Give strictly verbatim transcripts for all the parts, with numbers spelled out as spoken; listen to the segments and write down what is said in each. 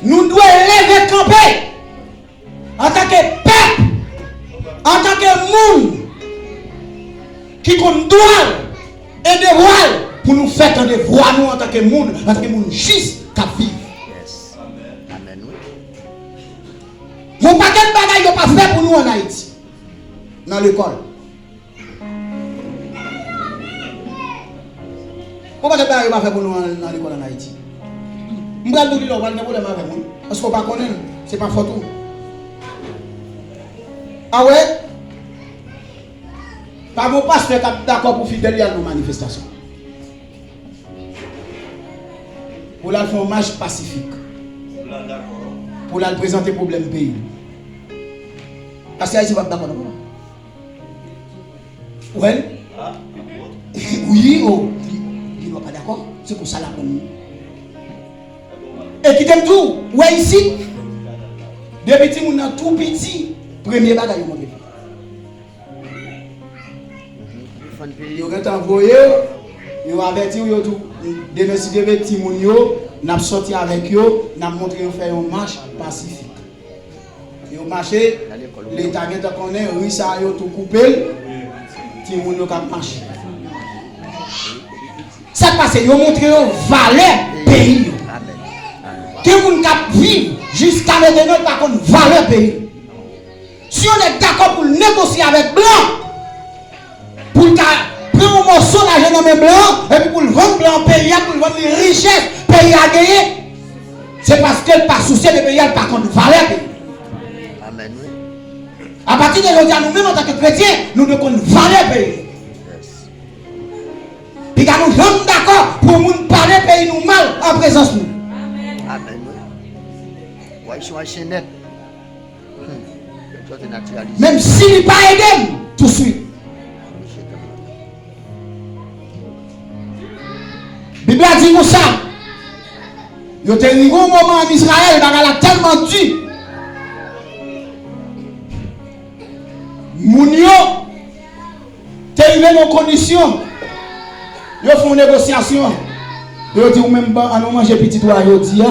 Nou dwe leve kanpe antanke pèp, antanke moun ki konn dwa l e devwa l pou nou fè tande vwa nou antanke moun, antanke moun jis k ap viv. Yes. Amèn, wi. Yon pakèt bagay yo pa fè pou nou ann Ayiti, nan lekòl. Bon, bagay bagay yo pa fè pou nou an, nan lekòl ann Ayiti. M pral di w kilè w pral gen pwoblèm avè m, wi. Paske w pa konnen l, se pa fòt ou. A wè, pa gen yon pastè k ap dakò pou fidèl li al nan manifestasyon. Pou l al fè yon mach pasifik. Pou l al prezante pwoblèm peyi l. Pastè Ayisyen p ap dakò non. Ou wè l? Wi, o, li, li pa dakò. Se konsa l ap konn. E kite m di w, ou wè isit, depi timoun nan tou piti, premye bagay yo montre l. Yo gentan voye l, yo avèti w, yo di w, demen si Dye vle, timoun yo, n ap sòti avèk yo, n ap montre yo fè yon mach pasifik. Yo mache, Leta gentan konnen, ri sa a yo tou koupe l, timoun yo k ap mache. Sa k pase, yo montre yo valè peyi yo. Gen moun k ap viv jiska mentnan, yo pa konn valè peyi. Si yon nèg dakò pou l negosye avèk blan, pou l ta pran yon mòso lajan nan men blan an, epi pou l vann blan an peyi a, pou l vann li richès peyi a genyen, se paske l pa sousye de peyi a, l pa konn valè peyi. Amèn, wi. Apati de jodi a, nou menm antanke kretyen, nou dwe konn valè peyi. Yes. Piga nou janm dakò pou moun pale peyi nou mal an prezans nou. Amèn, wi. Ou Ayisyen, ou Ayisyen nèt. Hmm. Sa te natiralize. Menm si li pa ede m touswit. Bib la di konsa, yo te rive yon moman ann Izrayèl, bagay la tèlman di. Moun yo te rive nan yon kondisyon, yo fè yon negosyasyon. Yo di, ou menm, ban, ann nou manje pitit ou a jodi a.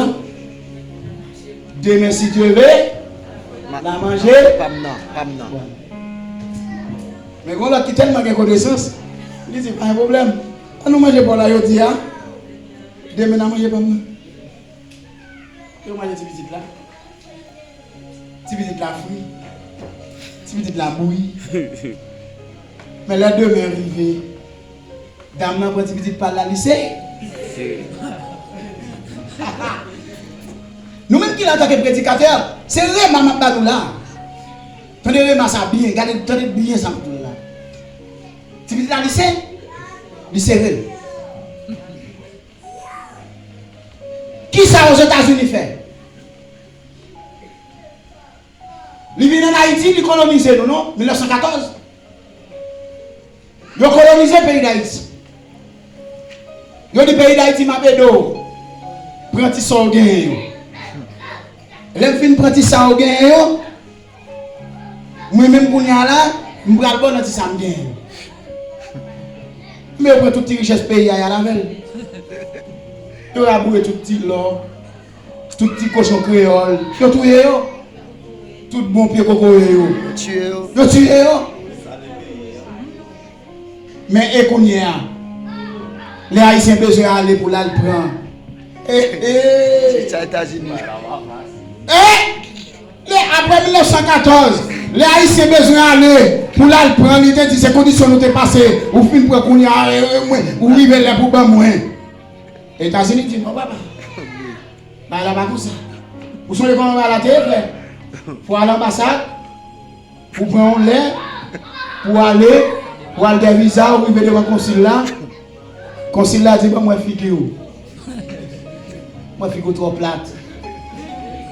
Demen, si Dye vle, n a manje. Pa m nan, pa m nan. Men gen yon lòt ki tèlman gen konesans, li di, pa gen pwoblèm. Ann nou manje pa w la jodi a. Demen, n a manje pa m nan. Yo manje ti pitit la. Ti pitit la fri. Ti pitit la bouyi. Men lè demen rive, dam nan pran ti pitit pa l la, li se. Nou menm ki la antanke predikatè, se rema m ap ba nou la. Tande rema sa byen, gade, tande byen sa m ap di w la. Ti pitit la, li se, li sere l. Kisa Ozetazini fè? Li vin ann Ayiti, li kolonize nou, non? Mil nèf san katòz. Yo kolonize peyi Dayiti. Yo di peyi Dayiti, m ap ede w pran ti sa w genyen yo. Lè m fin pran ti sa w genyen yo, mwen menm kounye a la, m pral ba w nan ti sa m genyen yo. Men yo pran tout ti richès peyi a, y al avè l. Yo raboure tout ti lò. Tout ti kochon kreyòl, yo touye yo. Tout bon pye kokoye yo, yo tiye yo. Yo tiye yo. Men e kounye a, lè Ayisyen bezwen ale pou l al pran. E, e. Se sa Etazini. E, lè, apre mil nèf san katòz, lè Ayisyen bezwen ale pou l al pran, li te di, se kondisyon nou te pase, ou fin pran kounye a, e, e, mwen, ou rive lè pou ban mwen. Etazini di, non, papa. Bagay la pa konsa. Ou sonje kòman bagay la te ye, frè? Pou al anbasad, pou pran yon lè, pou ale, pou al gen viza, ou rive devan konsil la. Konsil la di, ban mwen figi w. Mwen figi w twò plat.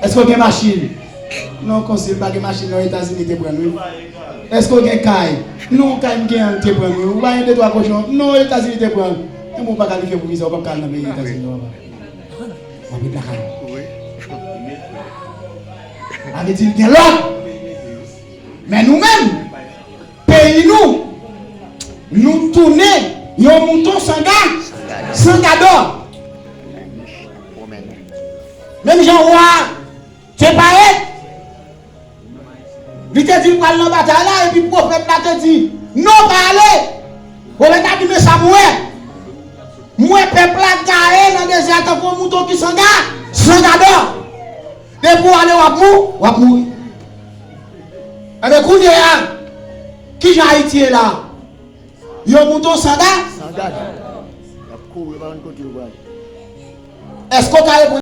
Èske w gen machin? Non, konsil, pa gen machin non, Etazini te pran l, wi. Èske w gen kay? Non, kay m gen an te pran l, wi. Ou pa gen de twa kochon? Non, Etazini te pran l. Enben, ou pa kalifye pou viza, ou p ap ka al nan peyi Etazini non, papa. W ap ret lakay ou. Wi. Sa vle di l gen lòd. Men nou menm, peyi nou, nou tounen yon mouton san ga, san gadò. Menm jan wa te parèt, li te di l pral nan batay la, epi pwofèt la te di, "Non, pa ale." Pwofèt la di, "Men sa m wè. M wè pèp la gaye nan dezè a tankou yon mouton ki san ga, san gadò. Depi w ale, w ap mou, w ap mouri." Enben, kounye a, kijan Ayiti ye la? Yon mouton san ga? San gadò. Y ap kouri, yo pa konn kote yo prale. Èske w ka reponn